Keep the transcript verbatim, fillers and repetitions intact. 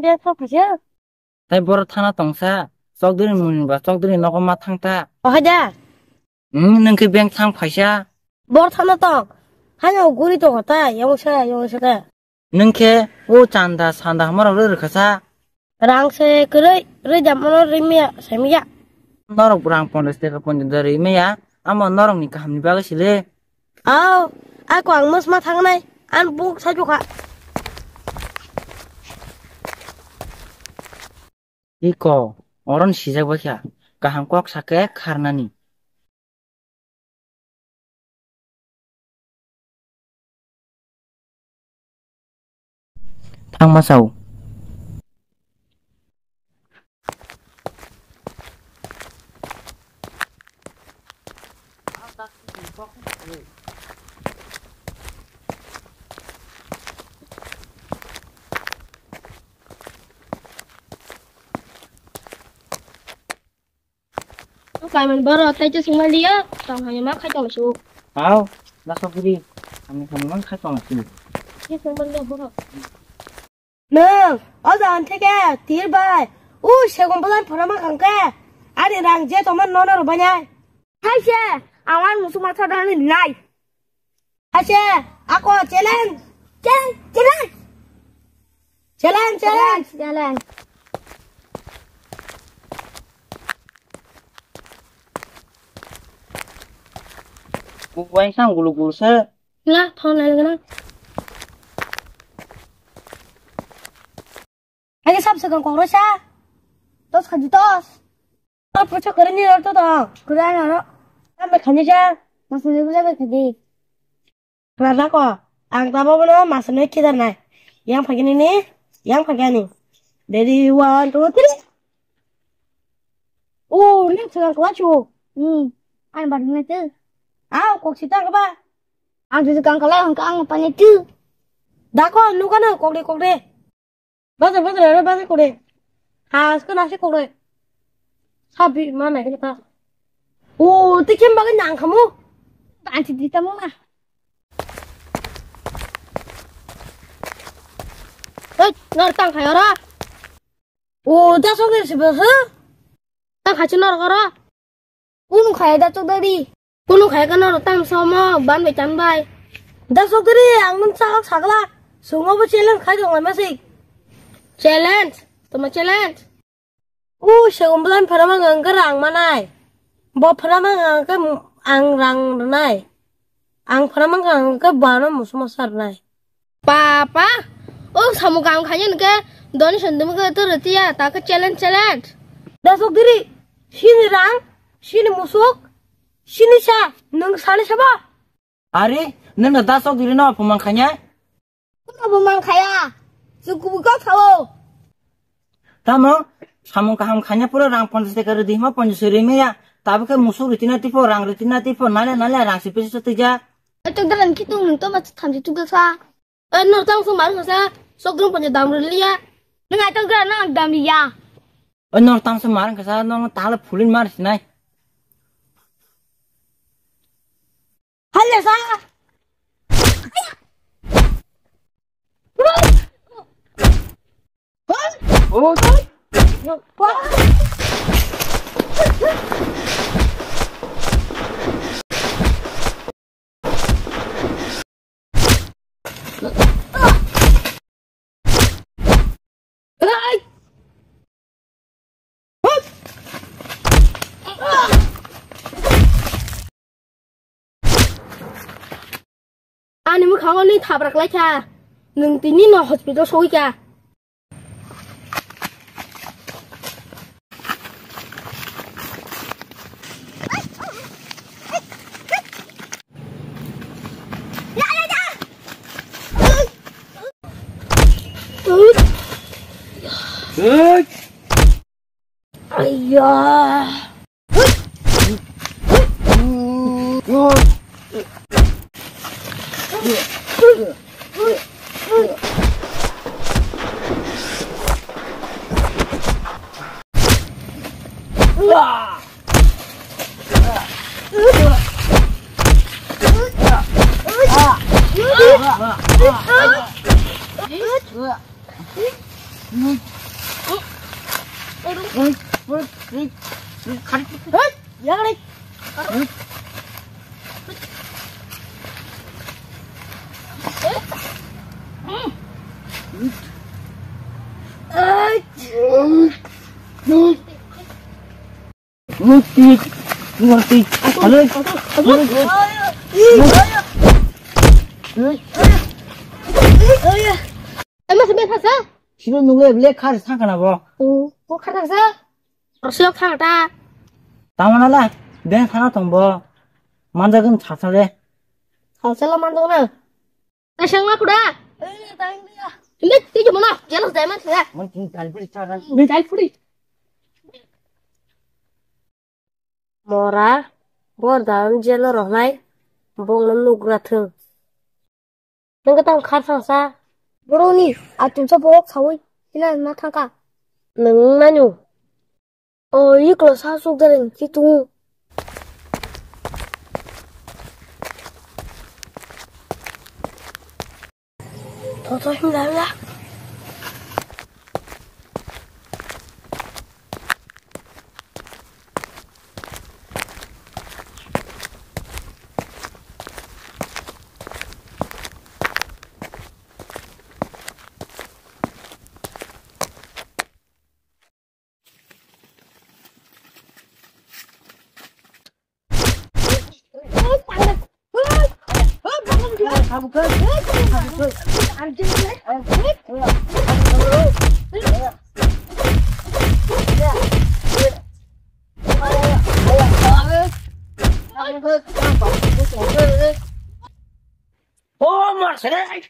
Beng thang phaisa. Tai boro thana tongsa. Chokdiri muni ba chokdiri nogo ma thang ta. O hai da. Hmm, nung khe beng thang phaisa. Boro thana tong. Haino guri tongo ta. Yong sa, yong sa ta. Nung khe o chanda sanda hamaro rw rwkha sa. Rang se kwrwi, rwi da mono rwi maya, sai maya. Norok rang ponchash taka ponchash taka rwi maya. Amo norokni kahamni bagwi sile. Aw, ako ang mosma thangnai, ang buk sajukha. Iko, oron sijak bakha, kaham kok sake kharnani. Thangma sao. Kaiman boro tai chwswng manliya, tong hamya ma khai tong su. Hao, na sokiri, kami kami man khai tong su. Chwswng manliya boro. Nwng, o jagan theke, tir bai, u segon bolai phora ma khang khe, ani rang je tongma nono rw bai nai. Hai se, ang ani musuk masa dani nai. Hai se, ako challenge. Challenge, challenge. Challenge, challenge. Challenge, challenge. Bubain sang gulu gulu se. La, thon lai gana. Agi sab segan kok rw sa. Tos khaji tos. Tor pwsa kwrwini rw to tong. Kwrwini rw. Ang bai khani sa. Masani bwsa bai khadi. Rada ko. Ang tabo bono masani khidarnai. Yang phagini ni. Yang phagani. Ready, one, two, three. Oh, ni segan kok chu. Hmm. Ang bar ni tu. Aw, kok sita ka ba. Ang tu segan kala ang ka ang pani tu. Dako, nukano, kokde, kokde. Bajar, bajar, aro bajar kore. Has ko nasi kore. Sabi mana kita. O, tikim bagai nang kamu. Anti di tamu na. Hei, nor tang khai ora. O, da songir si basa. Tang khai nor ora. Kunu khaya da chudari. Kunu khaya kano rw tam somo ban bai tan bai. Da chudari ang nung chak sakla. Sungo bo challenge khai dong ma sik. Challenge? Toma challenge? U segon bulan phara mang ang khe rang manai. Bo phara mang ang khe ang rang rwnai. Ang phara mang ang khe bano musu masa rwnai. Papa, o samung kaham khaina hwnkhe doni sandwimo khe to rwtiya, ta khe challenge, challenge. Da chudari, sini rang, sini musuk, sini sa, nwng sani sabo? Are, nwngno da chudari no aphuman khanya? Kuno aphuman khaya, chukubui kok sao. Tamo, samung kaham khanya pura rang ponchash taka rwdi hima ponchash rwmaya, tabukhe musuk rwtina tipo, rang rwtina tipo, nale nale rang si pisa tija. Chudari ang khitung nwng to ma thamchi chudasa. Eh, nor tang sung mar khasa, sok drum panya dam riliya. Nung ai tang gra nang dam ya. Eh, nor tang sung mar khasa, nor tang le phulin mar sinai. Halle sa. Oh. Ani mwkhango ni thabrak lai kha. Nwng tini no hospital sogwi kha. Aiya. Sino nungle ble khar sakana bo. Bo khar thangsa. Rosio khar ta. Tamana la, den sana tong bo. Manjagun chasa de. Chasa la manjagun na. Kasang ma kuda. Hindi, hindi mo na. Jealous diamond sila. Mon tin tal puri chara. Tal puri. Mora, bo daun jelo rohnai, bongno nugra thung. Nang tang khar thangsa. Boroni, atumsa borok sawi, hina na thangka. Nang nanu. O, iklo sa suk dareng, si tungu. Toto himla himla. Oh, mas, eh.